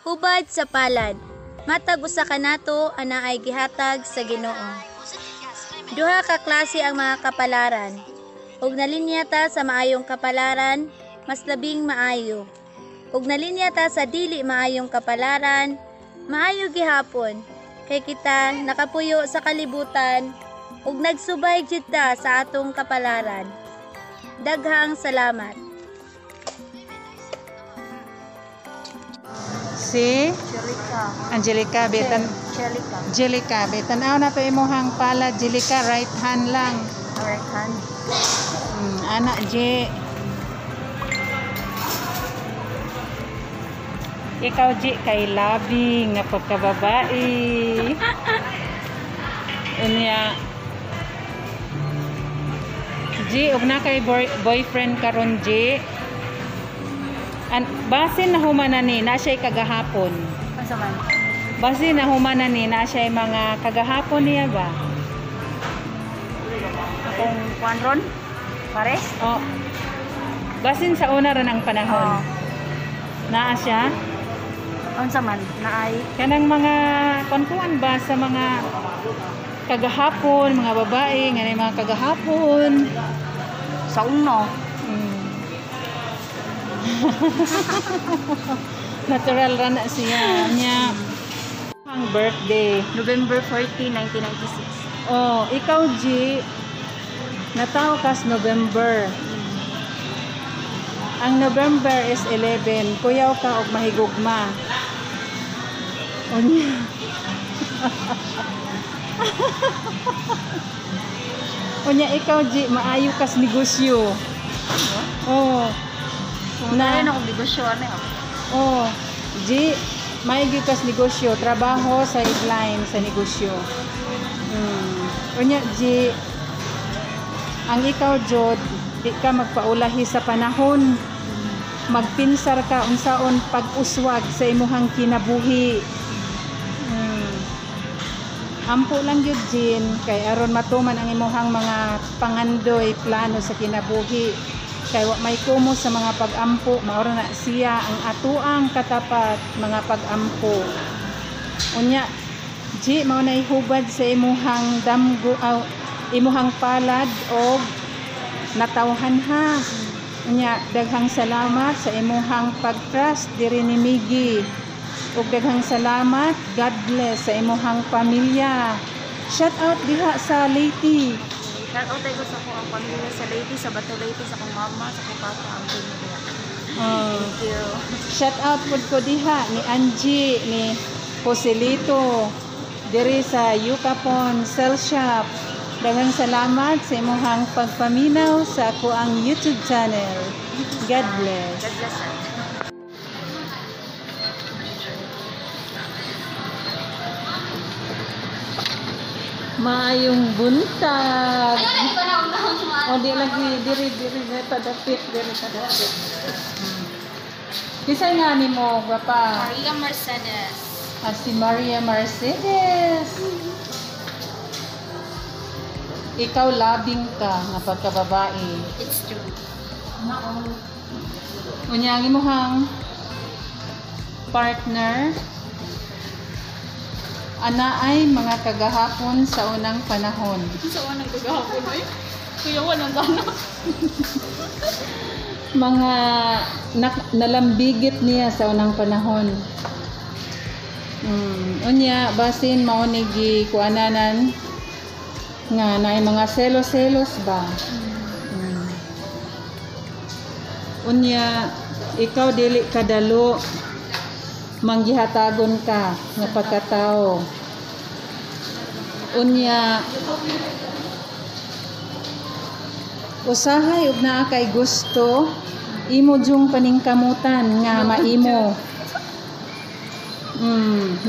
Hubad sa palad. Matag usa kanato anaay gihatag sa Ginoo. Duha ka klase ang mga kapalaran. Ug nalinya ta sa maayong kapalaran, mas labing maayo. Ug nalinya ta sa dili maayong kapalaran, maayo gihapon kay kita nakapuyo sa kalibutan ug nagsubay jud ta sa atong kapalaran. Daghang salamat. Si Angelica. Angelica, betan Angelica. Jellica, betan aw na to imuhang palad Jellica, right hand lang. Right hand. Ana J. Ikaw G kay labing nga pagkababae. Unya G og na kay boyfriend karon G. An basin na human na ni na siya'y kagahapon. Unsa man? Basin na human na ni na siya'y mga kagahapon niya ba? Akong kuan ron? Pares? Oh. Basin sa una ron ang panahon. Oo. Naa siya? Unsa man? Naay Kanang mga kuan ba sa mga kagahapon, mga babae, nga na mga kagahapon. Sa uno. Natural ra na siya. Nya ang birthday. November 14, 1996. Oh, ikaw G, natawo kas November. Ang November is 11. Kuyaw ka og mahigugma. Unya. Unya ikaw G, maayo kas negosyo. Oh. Na akong negosyo ano. Oh, G, maigi kas negosyo, trabaho sideline sa negosyo. Unya G, ang ikaw jud, di ka magpaulahi sa panahon. Magpinsar ka unsaon pag-uswag sa imuhang kinabuhi. Ampo lang gyud Jin kay aron matuman ang imuhang mga pangandoy, plano sa kinabuhi. Kay wa may kumo sa mga pag-ampo, mao ra na siya ang atuang katapat mga pag-ampo. Unya G, mao nay hubad sa imuhang damgo aw imuhang palad og natawhan ha. Unya daghang salamat sa imuhang pag-trust diri ni Miggy. Ug daghang salamat, God bless sa imuhang pamilya. Shout out diha sa Leyte. Shout out tayo sa akong pamilya sa Leyte, sa Bato Leyte, sa akong mama, sa akong papa, ang pamilya. Oh. Thank you. Shout out pud ko diha ni Angie, ni Joselito diri sa Yukapon Cell Shop. Daghang salamat sa imuhang pagpaminaw sa akoang YouTube channel. God bless. God bless, sir. Maayong buntag. O di lagi diri diri diri padapit diri padapit. Kisay nga ni mo, gwapa? Maria Mercedes. Ah, si Maria Mercedes. Ikaw labing ka nga pagkababae. It's true. Unya ang imuhang partner ana ay mga kagahapon sa unang panahon. Sa unang kagahapon ay. Kuya walang gana. Mga nalambigit niya sa unang panahon. Unya basin mao ni gi kuananan nga naay mga selos-selos ba. Unya ikaw dili kadalo manggihatagon ka nga pagkatao. Unya usahay ug naa kay gusto imo jung paningkamutan nga maimo.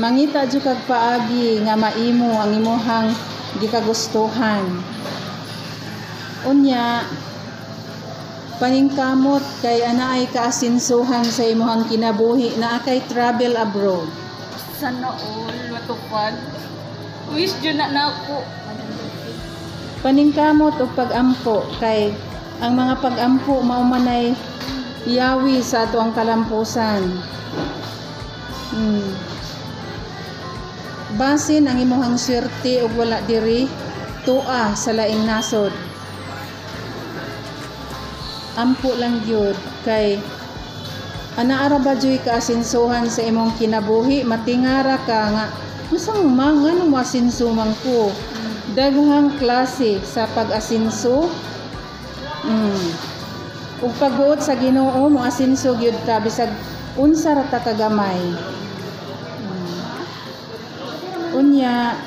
Mangita jud kag paagi nga maimo ang imuhang gikagustuhan. Unya paningkamot kay ana ay kaasinsuhan sa imuhang kinabuhi naa kay travel abroad. Sana all matupad. Wish jud na nako. Paningkamot og pag-ampo kay ang mga pag-ampo mao manay yawi sa ato ang kalampusan. Basin ang imuhang swerte og wala diri, tua sa laing nasod. Ampo lang gyud kay ana ara ba juy kaasinsuhan sa imong kinabuhi, matingara ka nga unsang man nganong moasinso man ko. Daghang klase sa pag-asinso. Ug pagbuot sa Ginoo, moasinso gyud ta bisag unsa ra ta kagamay. Unya,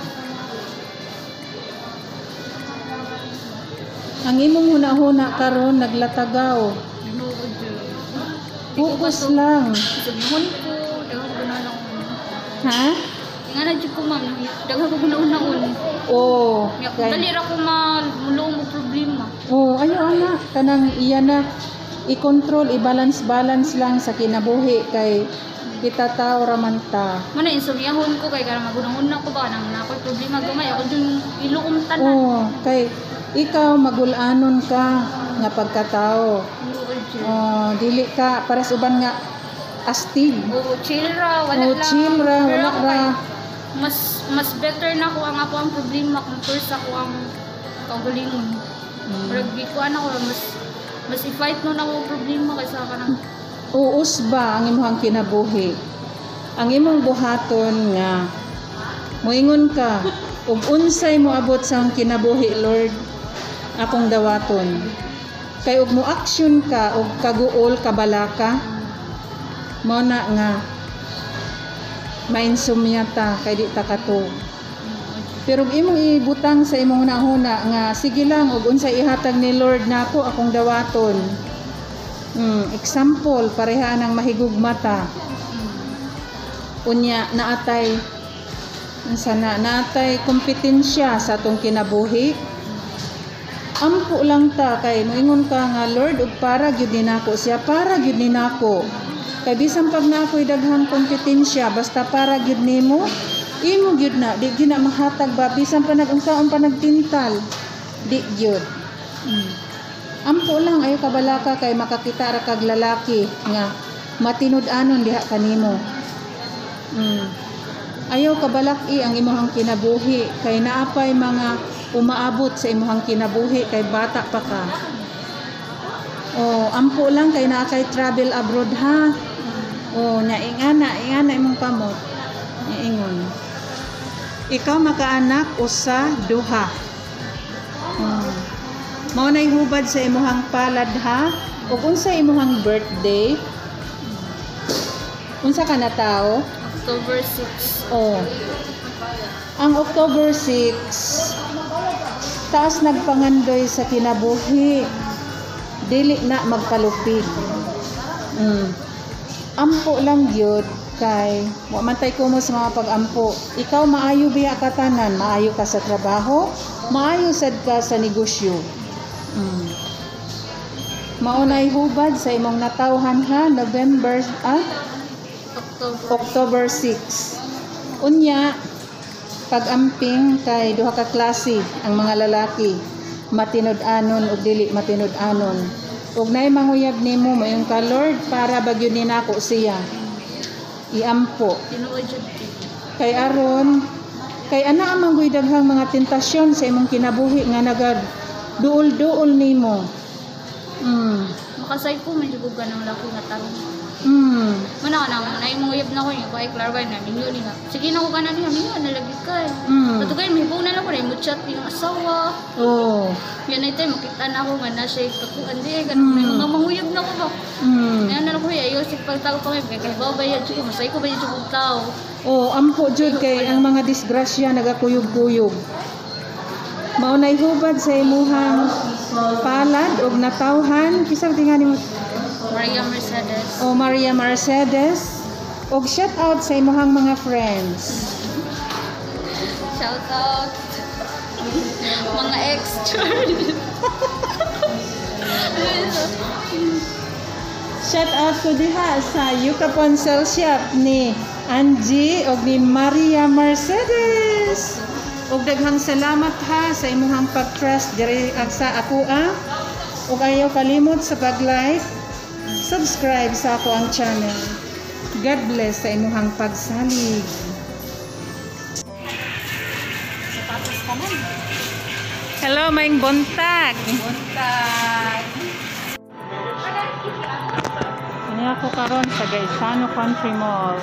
ang imong hunahuna karon naglatagaw. Tinuod jud. Focus lang. Sabihan ko, daghan ko na lang. Ha? Nga na jud ko, ma'am, daghan ko guna-unaon. Oo. Nya, Kay, dali ra ko mamuluong og problema. oh, ayo ana, kanang iya na i-control, i-balance-balance lang sa kinabuhi kay kita tao ra man ta. Mana insomniahon ko kay kanang magunang-una ko ba nang na ako'y problema gamay ako jud iluom tanan. Oh, kay ikaw magulanon ka nga pagkatao. Tinuod jud. Oh, dili ka pares uban nga astig. Oo, chill ra, wala Oh, lang. chill ra, Pero wala ako ra. kay, mas mas better na ko ang ako ang problema compare sa ako ang kaugalingon. Murag gikuan ako mas mas i-fight no na ako ang problema kaysa kanang Uus ba ang imong kinabuhi? Ang imong buhaton nga moingon ka ug unsay moabot sa akong kinabuhi, Lord, akong dawaton. Kay ug mo action ka og kaguol kabalaka, mao na nga mainsumya ta kay di ta katuog. Pero ug imong ibutang sa imong hunahuna nga sige lang ug unsay ihatag ni Lord nako akong dawaton. Example, pareha ng mahigugma ta. Unya naatay unsa na naatay kompetensya sa atong kinabuhi. Ampo lang ta kay moingon ka nga, Lord, ug para gyud ni nako siya, para gyud ni nako. Kay bisan pag na ako'y daghang kompetensya, basta para gyud nimo, imo gyud na, di gyud na mahatag ba bisan pa nag-unsaon pa nagtintal, di gyud. Ampo lang ayo kabalaka kay makakita ra kag lalaki nga matinud-anon diha kanimo. Ayaw kabalaki ang imong kinabuhi kay naapay mga umaabot sa imong kinabuhi kay bata pa ka. Oh, ampo lang kay naa kay travel abroad ha. Oh, nya ingana, ingana imong kamot. Ingon. Ikaw makaanak usa duha. Mao nay hubad sa imuhang palad ha. Ug unsa imuhang birthday? Unsa ka na tao? October 6. Oh. Ang October 6, taas nagpangandoy sa kinabuhi. Dili na magkalupig. Ampo lang gyud kay wa man tay kumo sa mga pag-ampo. Ikaw maayo biya ka tanan, maayo ka sa trabaho, maayo sad ka sa negosyo. Mao nay hubad sa imong natawhan ha, November October. October 6. Unya, pag-amping kay duha ka klase ang mga lalaki, matinud-anon ug dili matinud-anon. Ug naay manguyab nimo moingon ka, Lord, para ba gyud ni nako siya. Iampo. Tinuod jud. Kay aron kay ana ang mangguy daghang mga tentasyon sa imong kinabuhi nga nagad duol-duol nimo. Makasay ko medyo ko ganang laki nga tarong. Mana ka na, na imong uyab na ko niya, kay Clara na minyo niya. Sige na ko kanan niya, minyo na lagi kay. Ato kay mihibaw na lang ko na mo chat yung asawa. Oh. Yan ay tayo, makita na ako nga na siya kakuan di ay ganun. May mga manguyab na ko ba. Ngayon na lang ko, ayaw sige pagtago kami, kay kahibaw ba yan, sige, masay ko ba yan, sige tao. Oh, ampo jud kay ang mga disgrasya nagakuyog-kuyog. Mao nay hubad sa imuhang palad og natawhan kinsa tingali mo? Maria Mercedes. O Maria Mercedes. Og shout out sa imuhang mga friends. Shout out. Mga ex, char. Shout out ko diha sa Yukapon Cell Shop ni Angie og ni Maria Mercedes. Og daghang salamat ha sa imuhang pag-trust diri ag sa akoa. Og ayaw kalimot sa pag-like, subscribe sa ako ang channel. God bless sa imuhang pagsalig. Sapatos ka man. Hello, maayong buntag. Buntag. Kani ako karon sa Gaisano Country Mall.